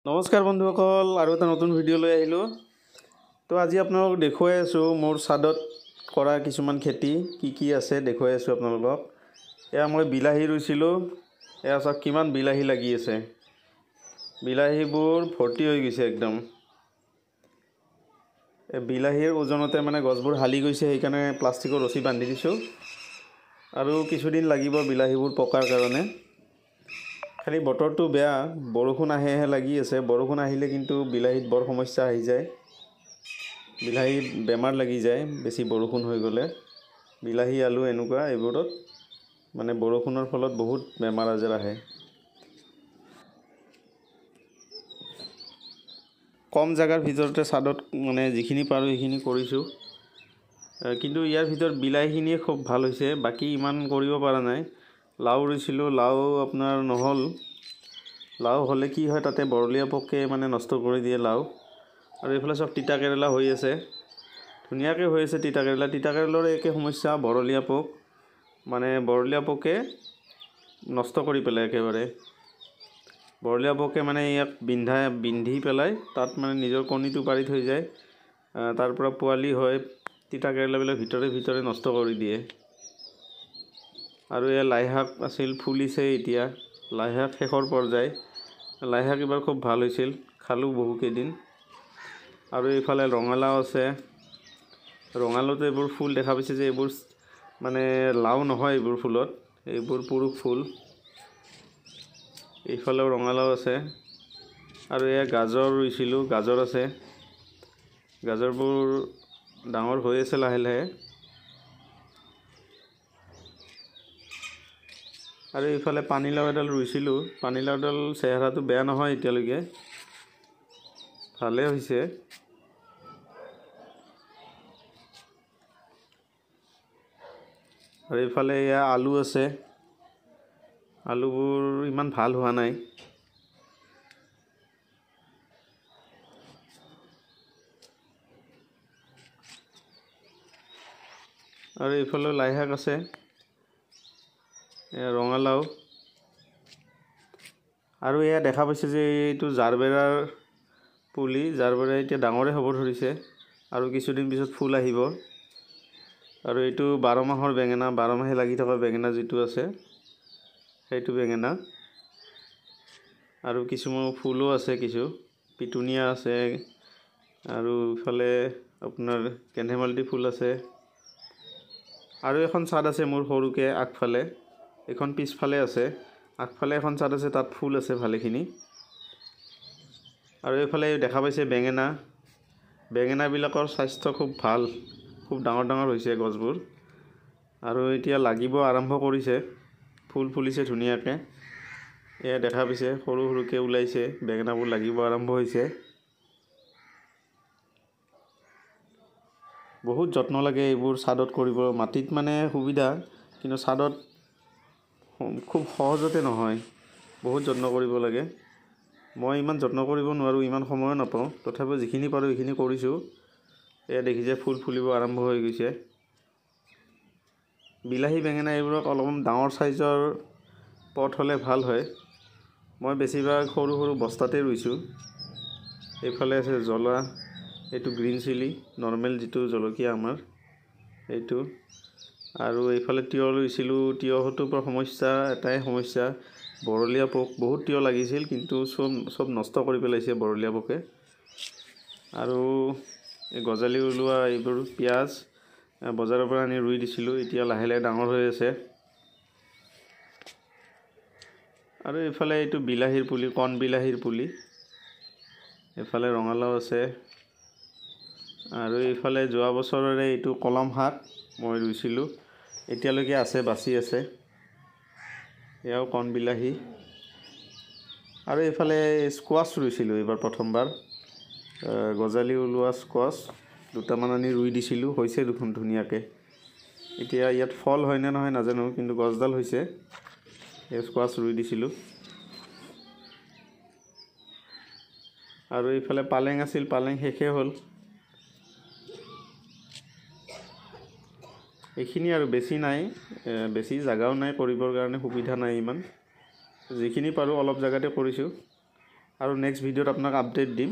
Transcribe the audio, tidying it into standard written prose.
নমস্কাৰ বন্ধুসকল, আৰু এটা নতুন ভিডিঅ' লৈ আহিলোঁ। তো আজি আপোনালোকক দেখুৱাই আছোঁ মোৰ ছাদত কৰা কিছুমান খেতি কি কি আছে দেখুৱাই আছোঁ আপোনালোকক। এয়া মই বিলাহী ৰুইছিলোঁ। এয়া চাওক কিমান বিলাহী লাগি আছে। বিলাহীবোৰ ভৰ্তি হৈ গৈছে একদম। এই বিলাহীৰ ওজনতে মানে গছবোৰ হালি গৈছে, সেইকাৰণে প্লাষ্টিকৰ ৰছী বান্ধি দিছোঁ। আৰু কিছুদিন লাগিব বিলাহীবোৰ পকাৰ কাৰণে। খালি বতৰটো বেয়া, বৰষুণ আহেহে লাগি আছে। বৰষুণ আহিলে কিন্তু বিলাহীত বৰ সমস্যা আহি যায়, বিলাহীত বেমাৰ লাগি যায় বেছি বৰষুণ হৈ গ'লে। বিলাহী, আলু এনেকুৱা এইবোৰত মানে বৰষুণৰ ফলত বহুত বেমাৰ আজাৰ আহে। কম জেগাৰ ভিতৰতে ছাদত মানে যিখিনি পাৰোঁ সেইখিনি কৰিছোঁ। কিন্তু ইয়াৰ ভিতৰত বিলাহীখিনিয়ে খুব ভাল হৈছে, বাকী ইমান কৰিব পৰা নাই। লাও ৰুইছিলোঁ, লাও আপোনাৰ নহ'ল। লাও হ'লে কি হয়, তাতে বৰলীয়া পোকে মানে নষ্ট কৰি দিয়ে লাও। আৰু এইফালে চব তিতা কেৰেলা হৈ আছে, ধুনীয়াকৈ হৈ আছে তিতা কেৰেলা। তিতা কেৰেলাৰ একে সমস্যা, বৰলীয়া পোক, মানে বৰলীয়া পোকে নষ্ট কৰি পেলাই একেবাৰে। বৰলীয়া পোকে মানে ইয়াক বিন্ধি পেলাই তাত মানে নিজৰ কণীটো পাৰি থৈ যায়, তাৰ পৰা পোৱালি হয়। তিতা কেৰেলাবিলাক ভিতৰে ভিতৰে নষ্ট কৰি দিয়ে। আৰু এয়া লাই শাক আছিল, ফুলিছে এতিয়া। লাই শাক শেষৰ পৰ্যায়। লাই শাক এইবাৰ খুব ভাল হৈছিল, খালোঁ বহুকেইদিন। আৰু এইফালে ৰঙালাও আছে। ৰঙালাওতো এইবোৰ ফুল দেখা পাইছে যে এইবোৰ মানে লাও নহয়, এইবোৰ ফুলত এইবোৰ পুৰুষ ফুল। এইফালেও ৰঙালাও আছে। আৰু এয়া গাজৰ ৰুইছিলোঁ, গাজৰ আছে। গাজৰবোৰ ডাঙৰ হৈ আছে লাহে লাহে। আৰু এইফালে পানীলাও এডাল ৰুইছিলোঁ। পানীলাওডাল চেহেৰাটো বেয়া নহয় এতিয়ালৈকে, ভালেই হৈছে। আৰু এইফালে এয়া আলু আছে। আলুবোৰ ইমান ভাল হোৱা নাই। আৰু এইফালেও লাই শাক আছে, এয়া ৰঙালাও। আৰু এয়া দেখা পাইছে যে এইটো জাৰবেৰাৰ পুলি। জাৰবেৰা এতিয়া ডাঙৰে হ'ব ধৰিছে আৰু কিছুদিন পিছত ফুল আহিব। আৰু এইটো 12 মাহৰ বেঙেনা, 12 মাহে লাগি থকা বেঙেনা যিটো আছে সেইটো বেঙেনা। আৰু কিছুমান ফুলো আছে, কিছু পিটুনিয়া আছে। আৰু ইফালে আপোনাৰ গেন্ধেমালতী ফুল আছে। আৰু এখন চাদ আছে মোৰ সৰুকৈ আগফালে, এইখন পিছফালে আছে। আগফালে এখন চাদ আছে, তাত ফুল আছে ভালেখিনি। আৰু এইফালে দেখা পাইছে বেঙেনা। বেঙেনাবিলাকৰ স্বাস্থ্য খুব ভাল, খুব ডাঙৰ ডাঙৰ হৈছে গছবোৰ। আৰু এতিয়া লাগিব আৰম্ভ কৰিছে, ফুল ফুলিছে ধুনীয়াকৈ। এয়া দেখা পাইছে সৰু সৰুকৈ ওলাইছে বেঙেনাবোৰ, লাগিব আৰম্ভ হৈছে। বহুত যত্ন লাগে এইবোৰ ছাদত কৰিব। মাটিত মানে সুবিধা, কিন্তু ছাদত খুব সহজতে নহয়, বহুত যত্ন কৰিব লাগে। মই ইমান যত্ন কৰিব নোৱাৰোঁ, ইমান সময়ো নাপাওঁ। তথাপিও যিখিনি পাৰোঁ সেইখিনি কৰিছোঁ। এয়া দেখিছে ফুল ফুলিব আৰম্ভ হৈ গৈছে। বিলাহী, বেঙেনা এইবোৰক অলপমান ডাঙৰ চাইজৰ পট হ'লে ভাল হয়। মই বেছিভাগ সৰু সৰু বস্তাতে ৰুইছোঁ। এইফালে আছে জ্বলা, এইটো গ্ৰীণ চিলি, নৰ্মেল যিটো জলকীয়া আমাৰ এইটো। আৰু এইফালে তিয়ঁহ ৰুইছিলোঁ। তিয়ঁহটোৰ পৰা সমস্যা এটাই সমস্যা, বৰলীয়া পোক। বহুত তিয়ঁহ লাগিছিল, কিন্তু চব নষ্ট কৰি পেলাইছে বৰলীয়া পোকে। আৰু এই গজালি ওলোৱা এইবোৰ পিঁয়াজ বজাৰৰ পৰা আনি ৰুই দিছিলোঁ, এতিয়া লাহে লাহে ডাঙৰ হৈ আছে। আৰু এইফালে এইটো বিলাহীৰ পুলি, কণ বিলাহীৰ পুলি। এইফালে ৰঙালাও আছে। আৰু এইফালে যোৱা বছৰৰে এইটো কলম শাক মই ৰুইছিলোঁ, এতিয়ালৈকে আছে, বাচি আছে। এয়াও কণ বিলাহী। আৰু এইফালে স্কোৱাচ ৰুইছিলোঁ এইবাৰ প্ৰথমবাৰ, গজালি ওলোৱা স্কোৱাচ দুটামান আনি ৰুই দিছিলোঁ, হৈছে দেখোন ধুনীয়াকৈ। এতিয়া ইয়াত ফল হয়নে নহয় নাজানো, কিন্তু গছডাল হৈছে। এই স্কোৱাচ ৰুই দিছিলোঁ। আৰু এইফালে পালেং আছিল, পালেং শেষেই হ'ল। এইখিনি আৰু বেছি নাই, বেছি জাগাও নাই, কৰিবৰ কাৰণে সুবিধা নাই ইমান। যিখিনি পাৰোঁ অলপ জেগাতে কৰিছোঁ। আৰু নেক্সট ভিডিঅ'ত আপোনাক আপডেট দিম।